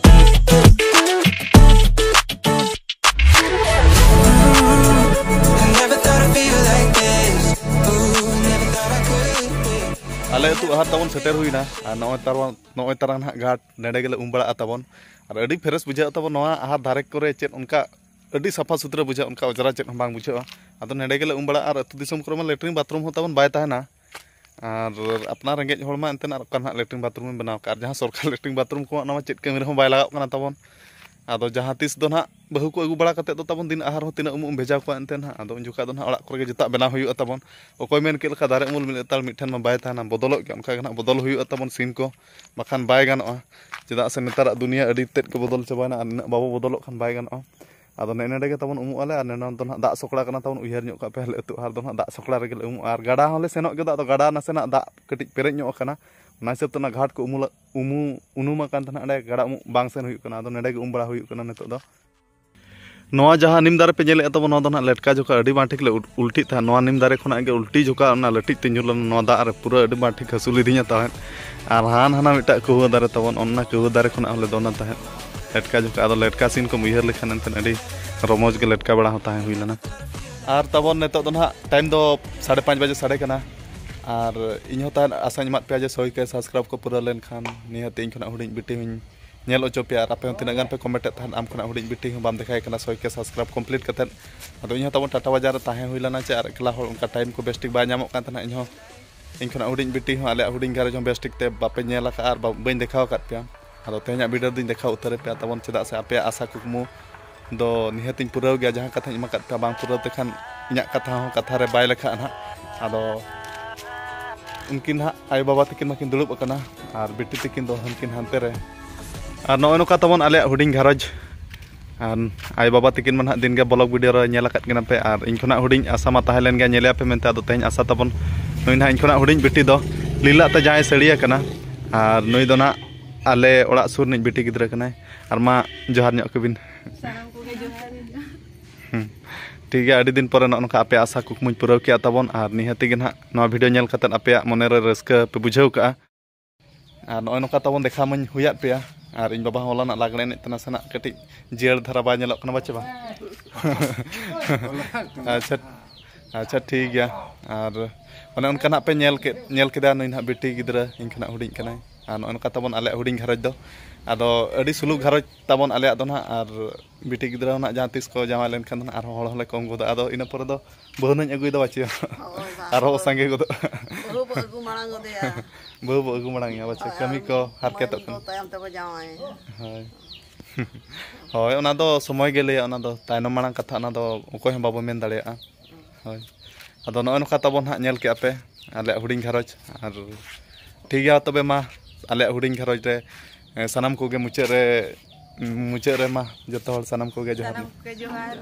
ᱟᱞᱮ ᱟᱹᱛᱩ ᱟᱦᱟᱨ ᱛᱟᱵᱚᱱ ᱥᱮᱴᱮᱨ ᱦᱩᱭᱱᱟ, ᱟᱨ ᱱᱚᱜᱼᱚᱭ ᱛᱟᱨ-, ᱱᱚᱜᱼᱚᱭ ᱛᱟᱨᱟ ᱱᱟᱦᱟᱜ ᱜᱷᱟᱴ, ᱱᱚᱰᱮ ᱜᱮᱞᱮ ᱩᱢ ᱵᱟᱲᱟᱜᱼᱟ ᱛᱟᱵᱚᱱ᱾ ᱟᱨ ᱟᱹᱰᱤ ᱯᱷᱨᱮᱥ ᱵᱩᱡᱷᱟᱹᱜᱼᱟ ᱛᱟᱵᱚᱱ ᱱᱚᱣᱟ ᱟᱦᱟᱨ ᱫᱷᱟᱨᱮ ᱠᱚᱨᱮ, ᱪᱮᱫ ᱚᱱᱠᱟ ᱟᱹᱰᱤ ᱥᱟᱯᱷᱟ ᱥᱩᱛᱨᱟᱹ ᱵᱩᱡᱷᱟᱹᱜᱼᱟ, ᱚᱱᱠᱟ ᱚᱡᱽᱨᱟ ᱪᱮᱫ ᱦᱚᱸ ᱵᱟᱝ ᱵᱩᱡᱷᱟᱹᱜᱼᱟ᱾ ᱟᱫᱚ ᱱᱚᱰᱮ ᱜᱮᱞᱮ ᱩᱢ ᱵᱟᱲᱟᱜᱼᱟ᱾ ᱟᱨ ᱟᱹᱛᱩ ᱫᱤᱥᱚᱢ ᱠᱚᱨᱮ ᱢᱟ ᱞᱮᱴᱨᱤᱱ ᱵᱟᱛᱷᱨᱩᱢ ᱦᱚᱸ ᱛᱟᱵᱚᱱ ᱵᱟᱭ ᱛᱟᱦᱮᱱᱟ᱾ ᱟᱨ ᱟᱯᱱᱟᱨ ᱨᱮᱸᱜᱮᱡ ᱦᱚᱲ ᱢᱟ ᱮᱱᱛᱮ ᱟᱨ ᱚᱠᱟ ᱱᱟᱦᱟᱜ ᱞᱮᱴᱨᱤᱱ ᱵᱟᱛᱷᱨᱩᱢ ᱮᱢ ᱵᱮᱱᱟᱣ ᱠᱟᱜᱼᱟ? ᱟᱨ ᱡᱟᱦᱟᱸ ᱥᱚᱨᱠᱟᱨ ᱞᱮᱴᱨᱤᱱ ᱵᱟᱛᱷᱨᱩᱢ ᱠᱚ, ᱚᱱᱟ ᱢᱟ ᱪᱮᱫ ᱠᱟᱹᱢᱤ ᱨᱮᱦᱚᱸ ᱵᱟᱭ ᱞᱟᱜᱟᱜ ᱠᱟᱱᱟ ᱛᱟᱵᱚᱱ᱾ ᱟᱫᱚ ᱡᱟᱦᱟᱸ ᱛᱤᱥ ᱫᱚ ᱱᱟᱦᱟᱜ ᱵᱟᱹᱦᱩ ᱠᱚ ᱟᱹᱜᱩ ᱵᱟᱲᱟ ᱠᱟᱛᱮᱫ ᱫᱚ ᱛᱟᱵᱚᱱ ᱫᱤᱱ ᱟᱦᱟᱨ ᱦᱚᱸ ᱛᱤᱱᱟᱹᱜ ᱩᱢᱩᱜ ᱮᱢ ᱵᱷᱮᱡᱟ ᱠᱚᱣᱟ ᱮᱱᱛᱮ ᱱᱟᱦᱟᱜ? ᱟᱫᱚ ᱩᱱ ᱡᱚᱠᱷᱟᱜ ᱫᱚ ᱱᱟᱦᱟᱜ ᱚᱲᱟᱜ ᱠᱚᱨᱮ ᱜᱮ ᱡᱚᱛᱚᱣᱟᱜ ᱵᱮᱱᱟᱣ ᱦᱩᱭᱩᱜᱼᱟ ᱛᱟᱵᱚᱱ᱾ ᱚᱠᱚᱭ ᱢᱮᱱ ᱠᱮᱫ ᱞᱮᱠᱟ ᱫᱟᱨᱮ ᱩᱢᱩᱞ ᱢᱤᱫ ᱞᱮᱛᱟᱲ ᱢᱤᱫ ᱴᱷᱮᱱ ᱢᱟ ᱵᱟᱭ ᱛᱟᱦᱮᱱᱟ, ᱵᱚᱫᱚᱞᱚᱜ ᱜᱮᱭᱟ, ᱚᱱᱠᱟ ᱜᱮ ᱱᱟᱦᱟᱜ ᱵᱚᱫᱚᱞ ᱦᱩᱭᱩᱜᱼᱟ ᱛᱟᱵᱚᱱ ᱥᱤᱱ ᱠᱚ, ᱵᱟᱠᱷᱟᱱ ᱵᱟᱭ ᱜᱟᱱᱚᱜᱼᱟ᱾ ᱪᱮᱫᱟᱜ ᱥᱮ ᱱᱮᱛᱟᱨᱟᱜ ᱫᱩᱱᱤᱭᱟᱹ ᱟᱹᱰᱤ ᱛᱮᱫ ᱠᱚ ᱵᱚᱫᱚᱞ ᱪᱟᱵᱟᱭᱮᱱᱟ, ᱟᱨ ᱱᱤᱱᱟᱹᱜ ᱵᱟᱵᱚ ᱵᱚᱫᱚᱞᱚᱜ ᱠᱷᱟᱱ ᱵᱟᱭ ᱜᱟᱱᱚᱜᱼᱟ᱾ ᱟᱫᱚ ᱱᱮ ᱱᱮᱰᱮ ᱜᱮ ᱛᱟᱵᱚᱱ ᱩᱢᱩᱜ ᱟᱞᱮ, ᱟᱨ ᱱᱮ ᱱᱚᱣᱟ ᱫᱚ ᱱᱟᱦᱟᱜ ᱫᱟᱜ ᱥᱚᱠᱲᱟ ᱠᱟᱱᱟ ᱛᱟᱵᱚᱱ, ᱩᱭᱦᱟᱹᱨ ᱧᱚᱜ ᱠᱟᱜ ᱯᱮ, ᱟᱞᱮ ᱟᱹᱛᱩ ᱟᱦᱟᱨ ᱫᱚ ᱱᱟᱦᱟᱜ ᱫᱟᱜ ᱥᱚᱠᱲᱟ ᱨᱮᱜᱮ ᱞᱮ ᱩᱢᱩᱜᱼᱟ᱾ ᱟᱨ ᱜᱟᱰᱟ ᱦᱚᱸᱞᱮ ᱥᱮᱱᱚᱜ ᱜᱮᱫᱚ, ᱟᱫᱚ ᱜᱟᱰᱟ ᱱᱟᱥᱮᱱᱟᱜ ᱫᱟᱜ ᱠᱟᱹᱴᱤᱡ ᱯᱮᱨᱮᱡ ᱧᱚᱜ ᱟᱠᱟᱱᱟ, ᱚᱱᱟ ᱦᱤᱥᱟᱹᱵ ᱛᱮ ᱚᱱᱟ ᱜᱷᱟᱴ ᱠᱚ ᱩᱢᱩᱞ ᱩᱢᱩ ᱩᱱᱩᱢ ᱟᱠᱟᱱ ᱛᱟᱦᱮᱱᱟ, ᱚᱸᱰᱮ ᱜᱟᱰᱟ ᱩᱢᱩᱜ ᱵᱟᱝ ᱥᱮᱱ ᱦᱩᱭᱩᱜ ᱠᱟᱱᱟ᱾ ᱟᱫᱚ ᱱᱮᱰᱮ ᱜᱮ ᱩᱢ ᱵᱟᱲᱟ ᱦᱩᱭᱩᱜ ᱠᱟᱱᱟ ᱱᱤᱛᱚᱜ ᱫᱚ᱾ ᱱᱚᱣᱟ ᱡᱟᱦᱟᱸ ᱱᱤᱢ ᱫᱟᱨᱮ ᱯᱮ ᱧᱮᱞᱮᱫᱼᱟ ᱛᱟᱵᱚᱱ, ᱱᱚᱣᱟ ᱫᱚ ᱱᱟᱦᱟᱜ ᱞᱮᱴᱠᱟ ᱡᱚᱠᱷᱟ ᱟᱹᱰᱤ ᱵᱟᱝ ᱴᱷᱤᱠ ᱞᱮ ᱩᱞ- ᱩᱞᱴᱤᱜ ᱛᱟᱦᱮᱸᱫ᱾ ᱱᱚᱣᱟ ᱱᱤᱢ ᱫᱟᱨᱮ ᱠᱷᱚᱱᱟᱜ ᱜᱮ ᱩᱞᱴᱤ ᱡᱚᱠᱷᱟ ᱚᱱᱟ ᱞᱟᱹᱴᱤᱡ ᱛᱮ ᱧᱩᱨ ᱞᱮᱱᱟ ᱱᱚᱣᱟ ᱫᱟᱜ ᱨᱮ, ᱯᱩᱨᱟᱹ ᱟᱹᱰᱤ ᱵᱟᱝ ᱴᱷᱤᱠ ᱦᱟᱹᱥᱩ ᱞᱤᱫᱤᱧᱟ ᱛᱟᱦᱮᱸᱫ᱾ ᱟᱨ ᱦᱟᱱᱟ ᱦᱟᱱᱟ ᱢᱤᱫᱴᱟᱜ ᱠᱟᱹᱣᱦᱟᱹ ᱫᱟᱨᱮ ᱛᱟᱵᱚᱱ, ᱚᱱᱟ ᱠᱟᱹᱣᱦᱟᱹ ᱫᱟᱨᱮ ᱠᱷᱚᱱᱟᱜ ᱦᱚᱸᱞᱮ ᱫᱚᱱᱟ ᱛᱟᱦᱮᱸᱫ ᱞᱮᱴᱠᱟ ᱡᱚᱠᱷᱟ᱾ ᱟᱫᱚ ᱞᱮᱴᱠᱟ ᱥᱤᱱ ᱠᱚᱢ ᱩᱭᱦᱟᱹᱨ ᱞᱮᱠᱷᱟᱱ ᱮᱱᱛᱮᱫ ᱟᱹᱰᱤ ᱨᱚᱢᱚᱡᱽ ᱜᱮ ᱞᱮᱴᱠᱟ ᱵᱟᱲᱟ ᱦᱚᱸ ᱛᱟᱦᱮᱸ ᱦᱩᱭ ᱞᱮᱱᱟ᱾ ᱟᱨ ᱛᱟᱵᱚᱱ ᱱᱤᱛᱚᱜ ᱫᱚ ᱱᱟᱦᱟᱜ ᱴᱟᱭᱤᱢ ᱫᱚ ᱥᱟᱲᱮ ᱯᱟᱸᱪ ᱵᱟᱡᱮ ᱥᱟᱰᱮ ᱠᱟᱱᱟ᱾ ᱟᱨ ᱤᱧ ᱦᱚᱸ ᱛᱟᱦᱮᱸᱫ ᱟᱥᱟᱧ ᱮᱢᱟᱫ ᱯᱮᱭᱟ ᱡᱮ ᱥᱚᱭ ᱠᱮ ᱥᱟᱵᱥᱠᱨᱟᱭᱤᱵ ᱠᱚ ᱯᱩᱨᱟᱹᱣ ᱞᱮᱱᱠᱷᱟᱱ ᱱᱤᱦᱟᱹᱛ ᱤᱧ ᱠᱷᱚᱱᱟᱜ ᱦᱩᱰᱤᱧ ᱵᱤᱴᱤ ᱦᱚᱸᱧ ᱧᱮᱞ ᱦᱚᱪᱚ ᱯᱮᱭᱟ᱾ ᱟᱨ ᱟᱯᱮ ᱦᱚᱸ ᱛᱤᱱᱟᱹᱜ ᱜᱟᱱ ᱯᱮ ᱠᱚᱢᱮᱱᱴ ᱮᱫ ᱛᱟᱦᱮᱸᱫ, ᱟᱢ ᱠᱷᱚᱱᱟᱜ ᱦᱩᱰᱤᱧ ᱵᱤᱴᱤ ᱦᱚᱸ ᱵᱟᱢ ᱫᱮᱠᱷᱟᱭ ᱠᱟᱱᱟ ᱥᱚᱭ ᱠᱮ ᱥᱟᱵᱥᱠᱨᱟᱭᱤᱵ ᱠᱚᱢᱯᱞᱤᱴ ᱠᱟᱛᱮᱫ᱾ ᱟᱫᱚ ᱤᱧ ᱦᱚᱸ ᱛᱟᱵᱚᱱ ᱴᱟᱴᱟ ᱵᱟᱡᱟᱨ ᱨᱮ ᱛᱟᱦᱮᱸ ᱦᱩᱭ ᱞᱮᱱᱟ ᱪᱮ, ᱟᱨ ᱮᱠᱞᱟ ᱦᱚᱲ ᱚᱱᱠᱟ ᱴᱟᱭᱤᱢ ᱠᱚ ᱵᱮᱥ ᱴᱷᱤᱠ ᱵᱟᱭ ᱧᱟᱢᱚᱜ ᱠᱟᱱ ᱛᱟᱦᱮᱱᱟ᱾ ᱤᱧ ᱦᱚᱸ ᱤᱧ ᱠᱷᱚᱱᱟᱜ ᱦᱩᱰᱤᱧ ᱵᱤᱴᱤ ᱦᱚᱸ ᱟᱞᱮᱭᱟᱜ ᱦᱩᱰᱤᱧ ᱜᱷᱟᱨᱚᱸᱡᱽ ᱦᱚᱸ ᱵᱮᱥ ᱴᱷᱤᱠ ᱛᱮ ᱵᱟᱯᱮ ᱧᱮᱞ ᱟᱠᱟᱫᱼᱟ ᱟᱨ ᱵᱟ- ᱵᱟᱹᱧ ᱫᱮᱠᱷᱟᱣ ᱟᱠᱟᱫ ᱯᱮᱭᱟ᱾ ᱟᱫᱚ ᱛᱮᱦᱮᱧᱟᱜ ᱵᱷᱤᱰᱤᱭᱳ ᱨᱮᱫᱚᱧ ᱫᱮᱠᱷᱟᱣ ᱩᱛᱟᱹᱨ ᱟᱯᱮᱭᱟ ᱛᱟᱵᱚᱱ, ᱪᱮᱫᱟᱜ ᱥᱮ ᱟᱯᱮᱭᱟᱜ ᱟᱥᱟ ᱠᱩᱠᱢᱩ ᱫᱚ ᱱᱤᱦᱟᱹᱛᱤᱧ ᱯᱩᱨᱟᱹᱣ ᱜᱮᱭᱟ᱾ ᱡᱟᱦᱟᱸ ᱠᱟᱛᱷᱟᱧ ᱮᱢ ᱟᱠᱟᱫ ᱯᱮᱭᱟ ᱵᱟᱝ ᱯᱩᱨᱟᱹᱣ ᱛᱮᱠᱷᱟᱱ ᱤᱧᱟᱹᱜ ᱠᱟᱛᱷᱟ ᱦᱚᱸ ᱠᱟᱛᱷᱟ ᱨᱮ ᱵᱟᱭ ᱞᱮᱠᱷᱟᱜᱼᱟ ᱱᱟᱦᱟᱜ᱾ ᱟᱫᱚ ᱩᱱᱠᱤᱱ ᱱᱟᱦᱟᱜ ᱟᱭᱳᱼᱵᱟᱵᱟ ᱛᱟᱹᱠᱤᱱ ᱢᱟᱠᱤᱱ ᱫᱩᱲᱩᱵ ᱟᱠᱟᱱᱟ ᱟᱨ ᱵᱤᱴᱤ ᱛᱟᱹᱠᱤᱱ ᱫᱚ ᱩᱱᱠᱤᱱ ᱦᱟᱱᱛᱮ ᱨᱮ᱾ ᱟᱨ ᱱᱚᱜᱼᱚᱭ ᱱᱚᱝᱠᱟ ᱛᱟᱵᱚᱱ ᱟᱞᱮᱭᱟᱜ ᱦᱩᱰᱤᱧ ᱜᱷᱟᱨᱚᱸᱡᱽ᱾ ᱟᱨ ᱟᱭᱳᱼᱵᱟᱵᱟ ᱛᱟᱹᱠᱤᱱ ᱢᱟ ᱱᱟᱦᱟᱜ ᱫᱤᱱ ᱜᱮ ᱵᱞᱚᱜ ᱵᱷᱤᱰᱤᱭᱳ ᱨᱮ ᱧᱮᱞ ᱟᱠᱟᱫ ᱠᱤᱱᱟ ᱯᱮ, ᱟᱨ ᱤᱧ ᱠᱷᱚᱱᱟᱜ ᱦᱩᱰᱤᱧ ᱟᱥᱟ ᱢᱟ ᱛᱟᱦᱮᱸ ᱞᱮᱱ ᱜᱮᱭᱟ ᱧᱮᱞᱮᱭᱟ ᱯᱮ ᱢᱮᱱᱛᱮ᱾ ᱟᱫᱚ ᱛᱮᱦᱮᱧ ᱟᱥᱟ ᱛᱟᱵᱚᱱ ᱱᱩᱭ ᱱᱟᱦᱟᱜ ᱤᱧ ᱠᱷᱚᱱᱟᱜ ᱦᱩᱰᱤᱧ ᱵᱤᱴᱤ ᱫᱚ ᱞᱤᱞᱟᱜ ᱛᱮ ᱡᱟᱦᱟᱸᱭ ᱥᱟᱹᱲᱤᱭᱟᱹ ᱠᱟᱱᱟ, ᱟᱨ ᱱᱩᱭ ᱫᱚ ᱱᱟᱦᱟᱜ ᱟᱞᱮ ᱚᱲᱟᱜ ᱥᱩᱨ ᱨᱤᱱᱤᱡ ᱵᱤᱴᱤ ᱜᱤᱫᱽᱨᱟᱹ ᱠᱟᱱᱟᱭ᱾ ᱟᱨ ᱢᱟ ᱡᱚᱦᱟᱨ ᱧᱚᱜ ᱠᱚᱵᱤᱱ᱾ ᱥᱟᱱᱟᱢ ᱠᱚᱜᱮ ᱡᱚᱦᱟᱨ᱾ ᱦᱩᱸ᱾ ᱴᱷᱤᱠ ᱜᱮᱭᱟ, ᱟᱹᱰᱤ ᱫᱤᱱ ᱯᱚᱨᱮ ᱱᱚᱜᱼᱚ ᱱᱚᱝᱠᱟ ᱟᱯᱮ ᱟᱥᱟ ᱠᱩᱠᱢᱩᱧ ᱯᱩᱨᱟᱹᱣ ᱠᱮᱜᱼᱟ ᱛᱟᱵᱚᱱ, ᱟᱨ ᱱᱤᱦᱟᱹᱛᱤ ᱜᱮ ᱱᱟᱦᱟᱜ ᱱᱚᱣᱟ ᱵᱷᱤᱰᱤᱭᱳ ᱧᱮᱞ ᱠᱟᱛᱮᱫ ᱟᱯᱮᱭᱟᱜ ᱢᱚᱱᱮᱨᱮ ᱨᱟᱹᱥᱠᱟᱹ ᱯᱮ ᱵᱩᱡᱷᱟᱹᱣ ᱠᱟᱜᱼᱟ᱾ ᱟᱨ ᱱᱚᱜᱼᱚᱭ ᱱᱚᱝᱠᱟ ᱛᱟᱵᱚᱱ ᱫᱮᱠᱷᱟ ᱢᱟᱧ ᱦᱩᱭᱟᱫ ᱯᱮᱭᱟ, ᱟᱨ ᱤᱧ ᱵᱟᱵᱟ ᱦᱚᱸ ᱦᱚᱞᱟᱱᱟᱜ ᱞᱟᱜᱽᱬᱮ ᱮᱱᱮᱡ ᱛᱮ ᱱᱟᱥᱮᱱᱟᱜ ᱠᱟᱹᱴᱤᱡ ᱡᱤᱭᱟᱹᱲ ᱫᱷᱟᱨᱟ ᱵᱟᱭ ᱧᱮᱞᱚᱜ ᱠᱟᱱᱟ, ᱵᱟᱪᱮ ᱵᱟᱝ? ᱟᱪᱪᱷᱟ, ᱟᱪᱪᱷᱟ, ᱴᱷᱤᱠ ᱜᱮᱭᱟ᱾ ᱟᱨ ᱚᱱᱮ ᱚᱱᱠᱟ ᱱᱟᱜ ᱯᱮ ᱧᱮᱞ ᱠᱮᱫ, ᱧᱮᱞ ᱠᱮᱫᱟ, ᱱᱩᱭ ᱱᱟᱦᱟᱜ ᱵᱤᱴᱤ ᱜᱤᱫᱽᱨᱟᱹ ᱤᱧ ᱠᱷᱚᱱᱟᱜ ᱦᱩᱰᱤᱧ ᱠᱟᱱᱟᱭ᱾ ᱟᱨ ᱱᱚᱜᱼᱚᱭ ᱱᱚᱝᱠᱟ ᱛᱟᱵᱚᱱ ᱟᱞᱮᱭᱟᱜ ᱦᱩᱰᱤᱧ ᱜᱷᱟᱨᱚᱸᱡᱽ ᱫᱚ᱾ ᱟᱫᱚ ᱟᱹᱰᱤ ᱥᱩᱞᱩᱠ ᱜᱷᱟᱨᱚᱸᱡᱽ ᱛᱟᱵᱚᱱ ᱟᱞᱮᱭᱟᱜ ᱫᱚ ᱱᱟᱦᱟᱜ, ᱟᱨ ᱵᱤᱴᱤ ᱜᱤᱫᱽᱨᱟᱹ ᱦᱚᱸ ᱱᱟᱦᱟᱜ ᱡᱟᱦᱟᱸ ᱛᱤᱥ ᱠᱚ ᱡᱟᱶᱟᱭ ᱞᱮᱱᱠᱷᱟᱱ ᱫᱚ ᱱᱟᱦᱟᱜ ᱟᱨᱦᱚᱸ ᱦᱚᱲ ᱦᱚᱸᱞᱮ ᱠᱚᱢ ᱜᱚᱫᱚᱜᱼᱟ᱾ ᱟᱫᱚ ᱤᱱᱟᱹ ᱯᱚᱨᱮ ᱫᱚ ᱵᱟᱹᱦᱩ ᱱᱟᱧ ᱟᱹᱜᱩᱭᱮᱫᱟ ᱵᱟᱪᱮ᱾ ᱦᱳᱭ, ᱵᱟᱥ, ᱟᱨᱦᱚᱸ ᱵᱟᱹᱦᱩ, ᱥᱟᱸᱜᱮ ᱜᱚᱫᱚᱜᱼᱟ᱾ ᱵᱟᱹᱦᱩ ᱵᱚ ᱟᱹᱜᱩ ᱢᱟᱲᱟᱝ ᱜᱚᱫᱮᱭᱟ᱾ ᱵᱟᱹᱦᱩ ᱵᱚ ᱟᱹᱜᱩ ᱢᱟᱲᱟᱝ ᱮᱭᱟ ᱵᱟᱪᱮ, ᱦᱳᱭ, ᱠᱟᱹᱢᱤ ᱟᱨ ᱠᱚ ᱦᱟᱨᱠᱮᱛᱚᱜ ᱵᱟᱹᱦᱩ ᱠᱟᱱᱟ᱾ ᱫᱚ ᱛᱟᱭᱚᱢ ᱛᱮᱵᱚ ᱡᱟᱶᱟᱭᱟ᱾ ᱦᱳᱭ᱾ ᱦᱳᱭ, ᱚᱱᱟ ᱫᱚ ᱥᱚᱢᱚᱭ ᱜᱮ ᱞᱟᱹᱭᱟ, ᱚᱱᱟ ᱫᱚ ᱛᱟᱭᱱᱚᱢ ᱢᱟᱲᱟᱝ ᱠᱟᱛᱷᱟ, ᱚᱱᱟ ᱫᱚ ᱚᱠᱚᱭ ᱦᱚᱸ ᱵᱟᱵᱚ ᱢᱮᱱ ᱫᱟᱲᱮᱭᱟᱜᱼᱟ᱾ ᱦᱳᱭ᱾ ᱟᱫᱚ ᱱᱚᱜᱼᱚᱭ ᱱᱚᱝᱠᱟ ᱛᱟᱵᱚᱱ ᱦᱟᱸᱜ ᱧᱮᱞ ᱠᱮᱜᱼᱟ ᱯᱮ ᱟᱞᱮᱭᱟᱜ ᱦᱩᱰᱤᱧ ᱜᱷᱟᱨᱚᱸᱡᱽ᱾ ᱟᱨ ᱴᱷᱤᱠ ᱜᱮᱭᱟ ᱛᱚᱵᱮ ᱢᱟ, ᱟᱞᱮᱭᱟᱜ ᱦᱩᱰᱤᱧ ᱜᱷᱟᱨᱚᱸᱡᱽ ᱨᱮ, ᱮ, ᱥᱟᱱᱟᱢ ᱠᱚᱜᱮ ᱢᱩᱪᱟᱹᱫ ᱨᱮ ᱢᱩᱪᱟᱹᱫ ᱨᱮᱢᱟ ᱡᱚᱛᱚ ᱦᱚᱲ, ᱥᱟᱱᱟᱢ ᱠᱚᱜᱮ ᱡᱚᱦᱟᱨ ᱜᱮ᱾ ᱥᱟᱱᱟᱢ ᱠᱚᱜᱮ ᱡᱚᱦᱟᱨ᱾